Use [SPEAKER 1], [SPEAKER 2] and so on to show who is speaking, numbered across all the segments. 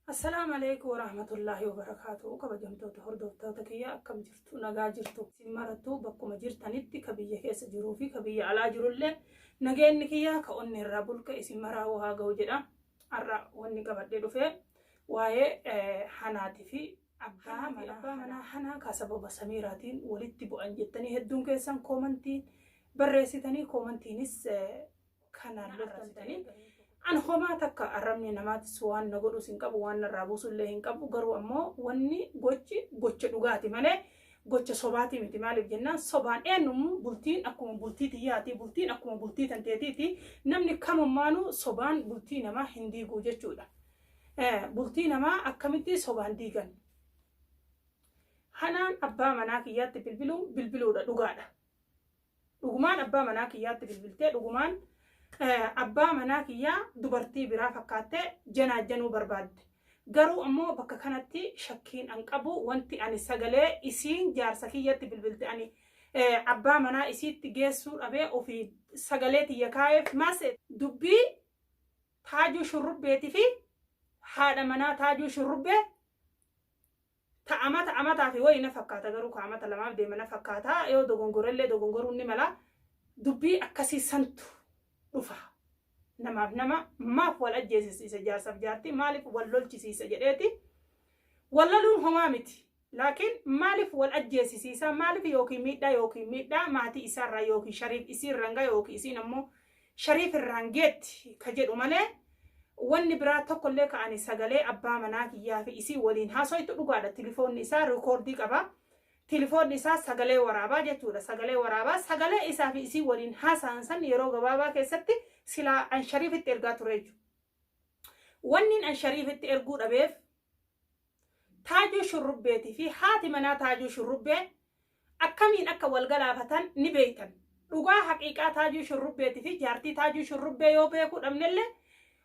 [SPEAKER 1] Assalaamu alaikum warahmatullaahi wabarakaatuhu. Kabajamtoota hordoftoota kiyya, akkam jirtu? Nagaa jirtu? Isin marattuu bakkuma jirtanitti, ka biyya keessa jiruu fi ka biyya alaa jirullee, nageenyi kiyya ka onni irraa bulqe isin maraa haa ga'u jedha. Har'a wanni qabadhee dhufe waa'ee Hanaatii fi abbaa manaa Hanaa ka sababa Samiiraatiin walitti bu'an jettanii hedduun keessan koomantiin barreessitanii, koomantiinis kanaan loltantanii. An homaa takka arrabni namaatis waan na godhus hin qabu, waan narraa buusullee hin qabu. Garuu ammoo wanni gochi gocha dhugaati malee gocha sobaati miti. Maaliif jennaan, sobaan eenyummu bultiin akkuma bultii tiyyaati, bultiin akkuma bultii tanteetiiti. Namni kamummaanuu sobaan bultii namaa hin diiguu jechuudha. Bultii namaa akkamitti sobaan diigan? Hanaan abbaa manaa kiyyaatti bilbiluun bilbiluudha, dhugaadha. Dhugumaan abbaa manaa kiyyaatti bilbiltee, dhugumaan abbaa manaa kiyyaa dubartii biraa fakkaattee janaajjanuu barbaadde. Garuu ammoo bakka kanatti shakkiin an qabu, wanti ani sagalee isiin jaarsa kiyyatti bilbilte ani abbaa manaa isiitti geessuu dhabee ofii sagalee tiyya kaa'eef maase, dubbii Taajuu Shurrubbeetii fi haadha manaa Taajuu Shurrubbee ta amata amataa fi wayi na fakkaata. Garuu ka amata lamaaf deema na fakkaata. Yoo dogongorellee dogongoruun ni mala. Dubbii akkasii santu dhufa. Namaaf nama maaf wal ajjeesisiisa? Jaarsaaf jaartii maaliif wal lolchisiisa jedheeti. Wal loluun homaa miti, laakiin maaliif wal ajjeesisiisa? Maaliif yookiin miidhaa yookiin miidhaa maatii isaarraa yookiin Shariif isiirraan ga'a yookiin isiin ammoo Shariif irraan geetti ka jedhu malee, wanni biraa tokkollee ka ani sagalee abbaa manaa kiyyaa fi isii waliin haasoytu dhugaadha. Tilifoonni isaa rikoordii qaba. Tilifoonni isaa sagalee waraabaa jechuudha. Sagalee waraabaa, sagalee isaa fi isii waliin haasa'an san yeroo gabaabaa keessatti silaa an Shariifitti ergaa ture jechuudha. Wanni an Shariifitti erguu dhabeef, Taajuu Shurrubbeetii fi haati manaa Taajuu Shurrubbee akkamiin akka wal galaafatan ni beektan. Dhugaa haqiiqaa Taajuu Shurrubbeetii fi jaartii Taajuu Shurrubbee yoo beekuu dhabnellee,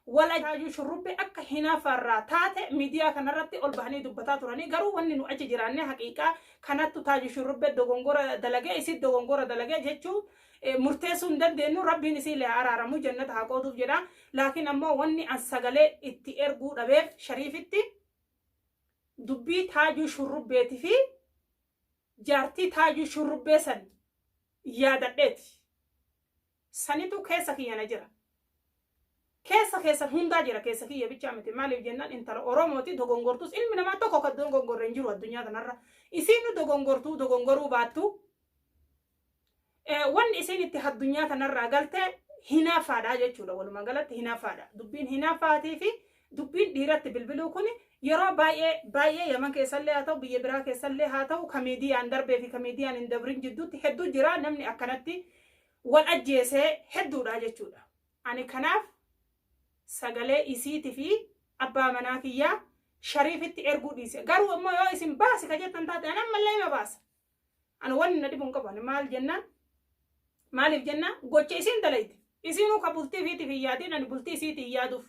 [SPEAKER 1] wala Taajuu Shurrubbee akka hinaaffaarraa taate miidiyaa kanarratti ol bahanii dubbataa turanii. Garuu wanni nu achi jiraannee haqiiqaa kanattu Taajuu Shurrubbee dogongora dalagee, isii dogongora dalagee jechuu murteessuu hin dandeenyu. Rabbiin isii haa araaramu, jannata haa qooduuf jedha. Laakiin ammoo wanni an sagalee itti erguu dhabeef Shariifitti, dubbii Taajuu Shurrubbeetii fi jaartii Taajuu Shurrubbee san yaadadheeti. Sanitu keessa kiyya na jira. Keessa keessan hundaa jira, keessa kiyya bichaa miti. Maaliif jennaan, intala Oromooti, dogongortus ilmi namaa tokko kan dogongorre hin jiru addunyaa kanarra. Isiin dogongortuu dogongoruu baattu, wanni isiin itti addunyaa kanarraa galte hinaaffaadha jechuudha. Walumaa galatti hinaaffaadha. Dubbiin hinaaffaatii fi dubbiin dhiiratti bilbiluu kun yeroo baay'ee baay'ee Yaman keessallee haa ta'u, biyya biraa keessallee haa ta'u, ka miidiyaan darbee fi ka miidiyaan hin dabrin jidduutti hedduu jira. Namni akkanatti wal ajjeesee hedduudha jechuudha. Ani kanaaf sagalee isiitii fi abbaa manaa kiyyaa Shariifitti erguu dhiise. Garuu immoo yoo isin baasi ka jettan taate, ani ammallee ima baasa. Ani wanni na dhibu hin qabu. Ani maal jennaan? Maaliif jennaan, gocha isiin dalayte. Isiinuu ka bultii ifiitiif hin yaadin, ani bultii isiitii hin yaaduuf.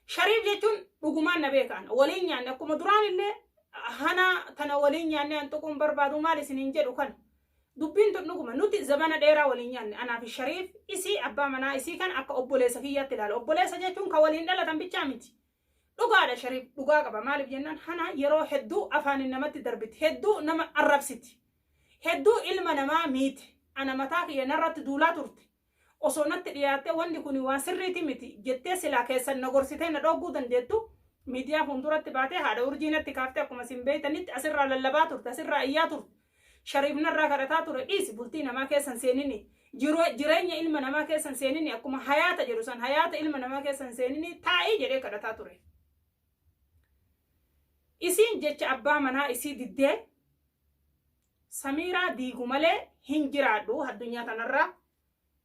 [SPEAKER 1] Shariif jechuun dhugumaan na beeka ana. Waliin nyaanne, akkuma duraan illee hana tana waliin nyaanne. An tuquun barbaadu maal isin hin jedhu kana. Dubbiin tun dhuguma, nuti zamana dheeraa waliin nyaanne. Anaa fi Shariif isii abbaa manaa isii kan akka obboleessa kiyyaatti ilaala. Obboleessa jechuun ka waliin dhalatan bichaa miti. Dhugaadha, Shariif dhugaa qaba. Maaliif jennaan, hana yeroo hedduu afaanin namatti darbiti. Hedduu nama arrabsiti. Hedduu ilma namaa miite. Ana mataa kiyya narratti duulaa turte. Osoo natti dhiyaattee wanni kun waan sirriiti miti jettee silaa keessan na gorsitee na dhogguu dandeettu, miidiyaa fuulduratti baatee haadha urjii natti kaaftee, akkuma isin beeytanitti asirraa lallabaa turte, asirraa iyyaa turte. Shariif narraa kadhataa ture, dhiisi, bultii namaa keessan seenini, jireenya ilma namaa keessan seenini, akkuma hayaata jedhu san hayaata ilma namaa keessan seenini, taa'ii jedhee kadhataa ture. Isiin jecha abbaa manaa isii diddee, Samiiraa diigu malee hin jiraadhu addunyaa tanarraa,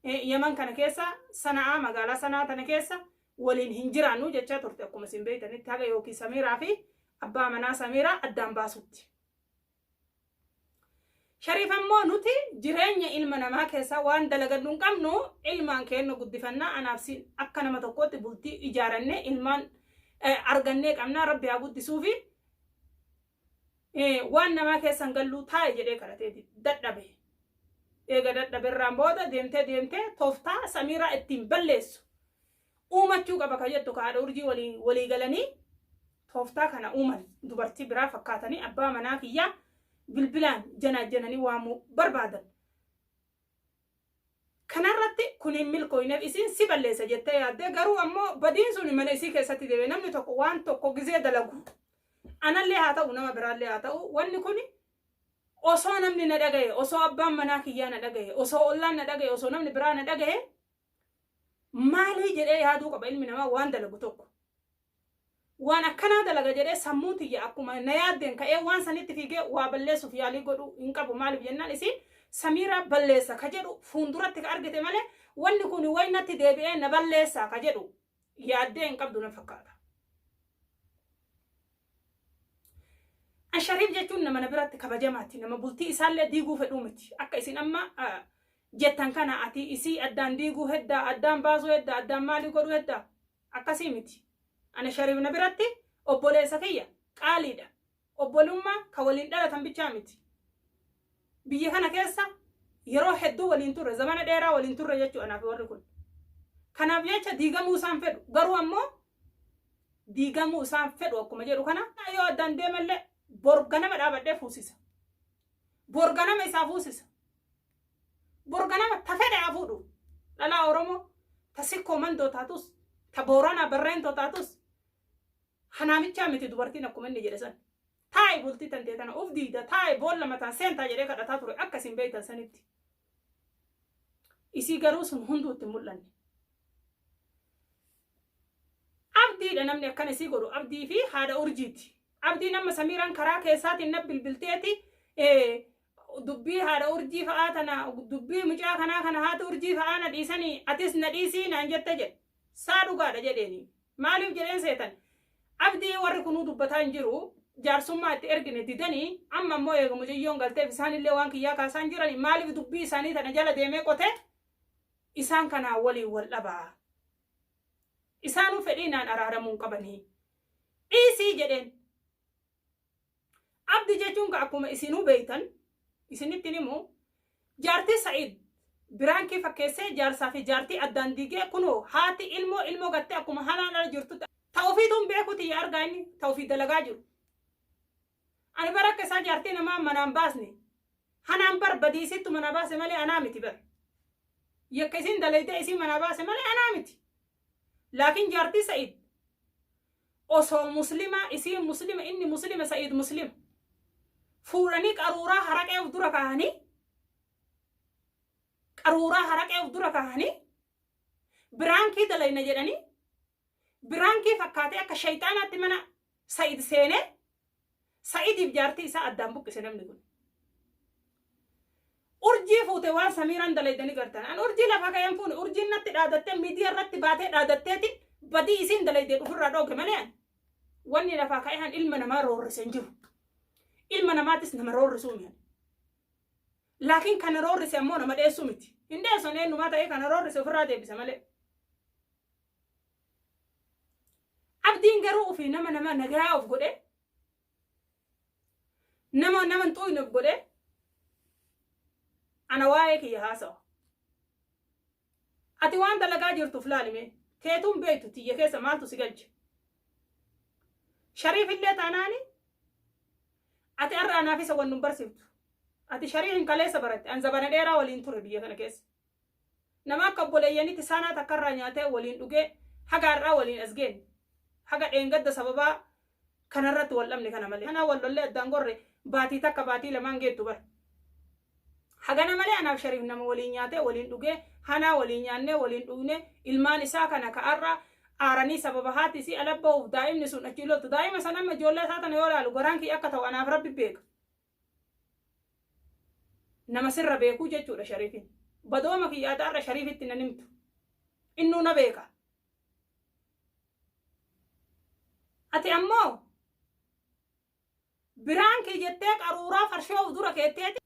[SPEAKER 1] Yaman kana keessa, Sana'aa, magaalaa Sana'aa tana keessa waliin hin jiraannu jechaa turte, akkuma isin beeytanitti, haga yookiin Samiiraa fi abbaa manaa Samiiraa addaan baasutti. Shariif ammoo nuti jireenya ilma namaa keessaa waan dalagannu hin qabnu, ilmaan keenya guddifannaa, anaaf siin akka nama tokkootti bultii ijaarannee ilmaan argannee qabnaa, Rabbi haa guddisuufi, waan namaa keessan galluu, taa'e jedhee kadhatee dadhabe. Eega dadhaberraan booda deemtee deemtee tooftaa Samiiraa ittiin balleessu uumachuu qaba ka jettu ka haadha urjii walii galanii. Tooftaa kana uuman dubartii biraa fakkaatanii abbaa manaa kiyyaa bilbilaan janaajjananii waamuu barbaadan. Kanarratti kun hin milkooyneef isiin si balleessa jettee yaaddee garuu ammoo badiin sun mana isii keessatti deebi'e namni tokko waan tokko gizee dalagu anallee haa ta'u nama biraallee haa ta'u wanni kun osoo namni na dhagaye osoo abbaan manaa kiyyaa na dhagaye osoo ollaan na dhagaye osoo namni biraa na dhagaye maalii jedhee yaaduu qaba ilmi namaa waan dalagu tokko. Waan akkanaa dalaga jedhee sammuu tiyya akkuma na yaaddeen ka'ee waan sanitti fiigee waa balleessuuf yaalii godhuu hin qabu maaliif jennaan isiin Samiiraa balleessa ka jedhu fuunduratti ka argite malee wanni kun way natti deebi'ee na balleessaa ka jedhu yaaddee hin qabdu na fakkaata. An Shariif jechuun nama na biratti kabajamaati nama bultii isaallee diiguu fedhuu miti akka isin amma jettan kana ati isii addaan diiguu heddaa addaan baasuu heddaa addaan maalii godhuu heddaa Akkasii miti. Ani Shariif na biratti obboleessa kiyya qaaliidha. Obbolummaa ka waliin dhalatan bichaa miti. Biyya kana keessa yeroo hedduu waliin turre, zamana dheeraa waliin turre jechuu anaaf warri kun. Kanaaf jecha diigamuu isaan fedhu. Garuu ammoo diigamuu isaan fedhu akkuma jedhu kana yoo addaan deemallee bor ganama dhaabadhee fuusisa. Bor ganama isaa fuusisa. Bor ganama ta fedhe haa fuudhu. Dhalaa Oromoo ta Sikkoo Mandoo taatus, ta Booranaa Barreentoo taatus hanaamichaa miti dubartiin akkuma inni jedhe san. Taa'i bultii tantee tana uf diida taa'i boolla mataan seentaa jedhee kadhataa ture akka isin beektan sanitti. Isii garuu sun hunduu itti hin mul'anne. Abdiidha namni akkana isii godhu Abdii fi haadha urjiiti. Abdiin amma Samiiraan karaa keessaatiin na bilbilteeti dubbii haadha urjii fa'aa tana dubbii mucaa kanaa kana haati urjii fa'aa na dhiisanii atis na dhiisii naan jette jedhe. Saa dhugaadha jedheeni. Maaliif jedheen seetan? Abdii warri kunuu dubbataa hin jiru. Jaarsummaa itti ergine didanii amma immoo eega mucayyoon galteef isaanillee waan kiyyaa kaasaa hin jiranii maaliif dubbii isaanii tana jala deemee qotee isaan kanaa waliin wal dhabaa. Isaanuu fedhiinaan araaramuu hin qabanii. Dhiisii jedheen. Abdi jechuun ka akkuma isinuu beeytan isinitti himu jaartii Sa'iid biraankii fakkeessee jaarsaa fi jaartii addaan diigee kunoo haati ilmoo ilmoo gattee akkuma hanaan ala jirtutti ta ofiituun beekuu tiyya argaa inni ta ofii dalagaa jiru. Ani bara akka isaa jaartii namaa manaan baasne hanaan bar badii isittu manaa baase malee anaa miti bar. Yakka isin dalaydee isii manaa baase malee anaa miti. Laakiin jaartii Sa'iid osoo muslimaa isiin muslima inni muslima Sa'iid muslima fuudhanii qaruuraa haraqee of dura kaahanii qaruuraa haraqee of dura kaahanii biraankii dalayna jedhanii biraankii fakkaatee akka shayxaanaatti mana Sa'iid seenee Sa'idiif jaartii isaa addaan buqqise namni kun. Urjii fuute waan Samiiraan dalayde ni gartan. An urjii lafa ka'een fuune urjiin natti dhaadattee miidiyaa irratti baatee dhaadatteetiin badii isiin dalayde ofirraa dhooge malee an wanni lafaa ka'ee an ilma namaa roorrise hin jiru. Ilma namaatis nama roorrisuu miti. Laakiin kana roorrise ammoo nama dheessuu miti. Hin dheessu ani eenyumaa ta'ee kana roorrise ofirraa deebisa malee. Abdiin garuu ofii nama nama nagayaa of godhee nama nama hin xuuyne of godhee ana waa'ee kiyya haasawa. Ati waan dalagaa jirtuuf laalime teetuun beektu tiyya keessa maaltu si galche. Shariif illee taanaani ati har'a anaaf isa wan nun barsiiftu. Ati shariif hin kaleessa baratte an zabana dheeraa waliin ture biyya kana keessa. Nama akka obboleeyyanitti saanaa takkarraa nyaatee waliin dhugee haga har'aa waliin as geenne. Haga dheengadda sababaa kanarratti wal dhabne kana malee. Kanaa wal lollee addaan gorre baatii takka baatii lamaan geettu bar. Hagana malee anaaf Shariif nama waliin nyaatee waliin dhugee hanaa waliin nyaannee waliin dhugne ilmaan isaa kana ka har'a aaranii sababa haati isii ala bahuuf daa'imni sun achii loltu. Daa'ima san amma ijoollee isaa tana yoo laalu garaan kiyya akka ta'u anaaf Rabbi beeka. Nama sirra beekuu jechuudha Shariifin. Badooma kiyya ati har'a Shariifitti nan himtu. Innuu na beeka. Ati ammoo biraan kee jettee qaruuraa farshoo of dura keetteeti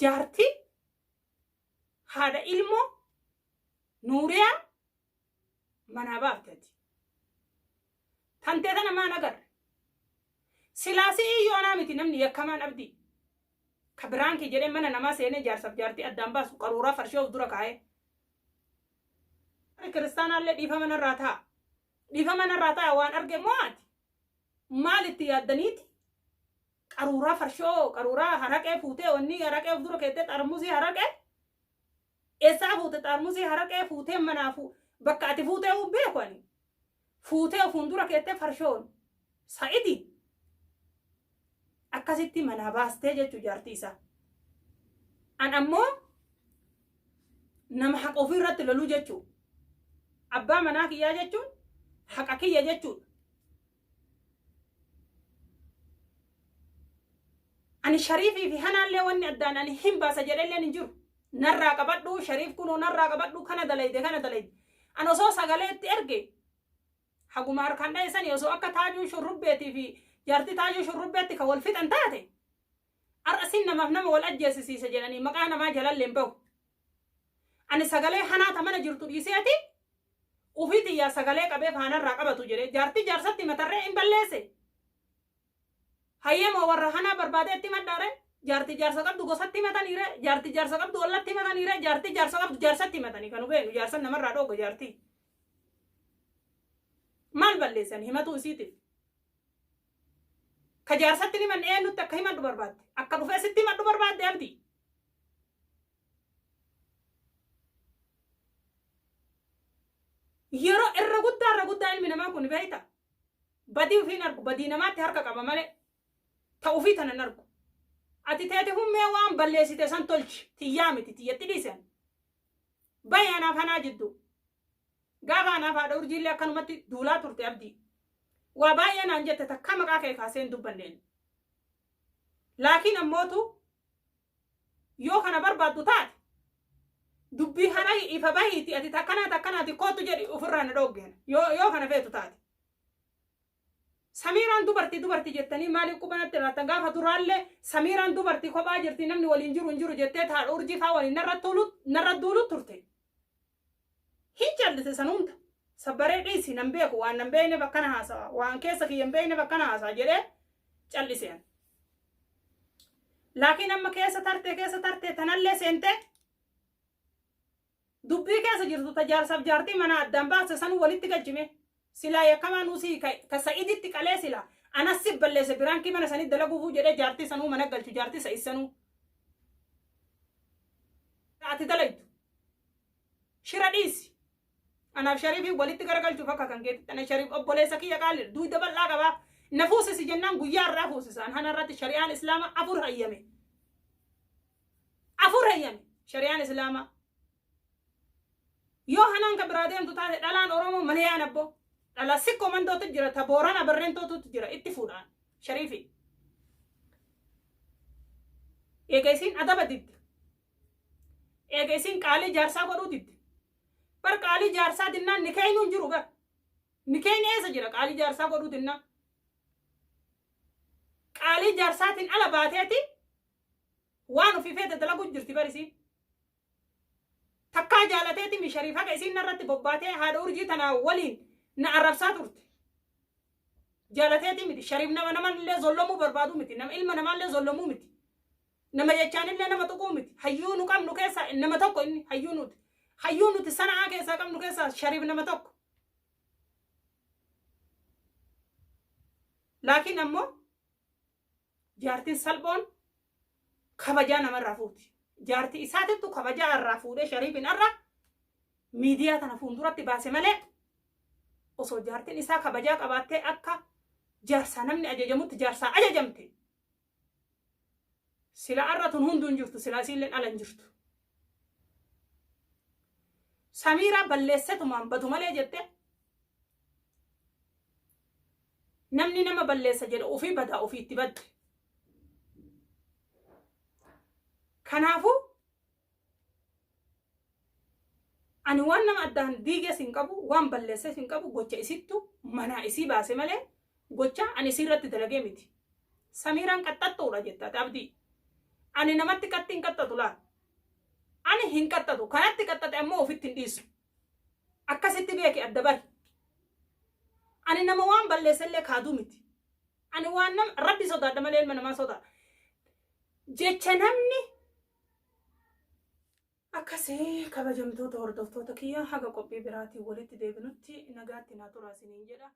[SPEAKER 1] jaartii haadha ilmoo Nuuriyaa manaa baafte ati. Tantee tana maan agarre. Silaa si'ii iyyuu anaa miti namni yakkamaan abdii. Ka biraan kee jedhee mana namaa seenee jaarsaaf jaartii addaan baasu qaruuraa farshoo of dura kaa'ee. Warri kiristaanaallee dhiifama narraa ta'a. Dhiifama narraa ta'a waan arge moo ati? Maal itti yaaddaniiti? Qaruuraa farshoo, qaruuraa haraqee fuutee wanni haraqee of dura keettee xarmusii haraqee eessaa fuute xarmusii haraqee fuutee manaa bakka ati fuutee beeku ani. Fuutee ofuun dura keettee farshoon Sa'idi akkasitti manaa baastee jechuu jaartii isaa. An ammoo nama haqa ofii irratti loluu jechuu. Abbaa manaa kiyyaa jechuun haqa kiyya jechuudha. Ani Shariifii fi hanaallee wanni addaan ani hin baasa jedhelleen hin jiru. Narraa qabadhu Shariif kunoo narraa qabadhu kana dalayde kana dalayde. An osoo sagalee itti erge haguma harkaan dha'e sani osoo akka taajuu shurrubbeetii fi jaartii taajuu shurrubbeetti kan wal fixan taate har'a sin namaaf nama wal ajjeesisiise jedhanii maqaa namaa jalallee hin bahu. Ani sagalee hanaa ta mana jirtu dhiiseeti ufii tiyyaa sagalee qabee faanarraa qabatu jedhee jaartii jaarsatti matarree hin balleesse. Hayyemoo warra hanaa barbaadee itti himadhaare jaartii jaarsa qabdu gosatti himataniire jaartii jaarsa qabdu ollatti himataniire jaartii jaarsa qabdu jaarsatti himatanii kan hubeenu jaarsan namarraa dhooga jaartii. Maal balleessan himatuu isiitiif? Ka jaarsatti himanne eenyutti akka himadhu barbaadde? Akka dhufee sitti himadhu barbaadde abdii? Yeroo irra guddaa irra guddaa ilmi namaa kun beekta. Badii ofii hin argu badii namaatti harka qaba malee ta ofii tana hin argu. Ati teete hummee waan balleessite san tolchi tiyyaa miti tiyyatti dhiisan. Bayi anaaf hanaa jidduu. Gaafa anaaf haadha urjiillee akkanumatti duulaa turte abdii. Waa baay'ee naan jette takkaa maqaa kee kaasee hin dubbanneen. Laakiin ammootu yoo kana barbaaddu taate dubbii hana ifa bahiiti ati takkanaa takkanaati kootu jedhi ofirraa na dhooggeen yoo kana feetu taate. Samiiraan dubartii dubartii jettanii maaliif quba natti laattan gaafa duraallee Samiiraan dubartii kophaa jirti namni waliin jiru hin jiru jettee haadha urjii faa waliin narra duulu turte. Hin callise san hunda. Sabbaree dhiisi nan beeku waan nan beekneef akkana haasawa waan keessa kiyya hin beekneef akkana haasawa jedhee calliseen. Laakiin amma keessa tartee keessa tartee tanallee seentee dubbii keessa jirtu ta jaarsaaf jaartii mana addaan baase sanuu walitti galchime. Silaa yakkamaa nusii ka Sa'iditti qalee silaa anas si balleesse biraankii mana sanii dalaguufuu jedhee jaartii sanuu mana galchu jaartii Sa'id sanuu. Ati dalaytu. Shira dhiisi. Anaaf Shariifii walitti garagalchuuf akka kan keetitti ana Shariif obboleessa kiyya qaali duuda bal'aa qabaa. Na fuusisi jennaan guyyaa irraa fuusisaan hana irratti shari'aan islaamaa afur hayyame. Afur hayyame shari'aan islaamaa. Yoo hanaan ka biraa deemtu taate dhalaan Oromoo maliyaan abboo. Dhala sikkoo mandootu jira ta boorana barreentootu jira itti fuudhaan Shariifii. Eega isiin adaba didde. Eega isiin qaalii jaarsaa godhuu didde. Bar qaalii jaarsaa dinnaan nikeeynu hin jiru bar. Nikeeyni eessa jira qaalii jaarsaa godhuu dinnaan. Qaalii jaarsaatiin ala baateeti waan ofii feete dalaguu jirti bar isiin. Takkaa jaalateeti mi Shariif haga isiin narratti bobbaatee haadha urjii tanaa waliin na arrabsaa turte. Jaalateeti miti Shariif nama namallee zollomuu barbaadu miti nama ilma namaallee zollomuu miti. Nama jechaanillee nama tuquu miti. Hayyuu nu qabnu keessaa nama tokko inni hayyuu nuti. Hayyuu nuti sana'aa keessaa qabnu keessaa Shariif nama tokko. Laakiin ammoo jaartiin salphoon kabajaa namarraa fuuti. Jaartii isaatittu kabajaa irraa fuudhee Shariifin irra miidiyaa tana fuulduratti baase malee osoo jaartiin isaa kabajaa qabaattee akka jaarsaa namni ajajamutti jaarsaa ajajamte. Sila arra tun hunduu hin jirtu silaa isiilleen ala hin jirtu. Samiiraa balleessetumaan badu malee jette namni nama balleessa jedhu ofii badaa ofii itti badde. Kanaafuu ani waan nama addaan diiges hin qabu waan balleesses hin qabu gocha isittu manaa isii baase malee gocha ani isii irratti dalagee miti. Samiiraan qaxxaxxuudha jetta ati abdii. Ani namatti qaxxi hin qaxxatu laal. Ani hin qaxxatu kanatti qaxxate ammoo ofitti hin dhiisu. Akkasitti beeki adda bahi. Ani nama waan balleessellee kaaduu miti. Ani waan nama rabbi sodaadha malee ilma namaa sodaadha. Jecha namni Akkasii kabajamtoota hordoftoota kiyya, haga qophii biraatiin walitti deebinutti nagaatti naa turaa isiniin jedha.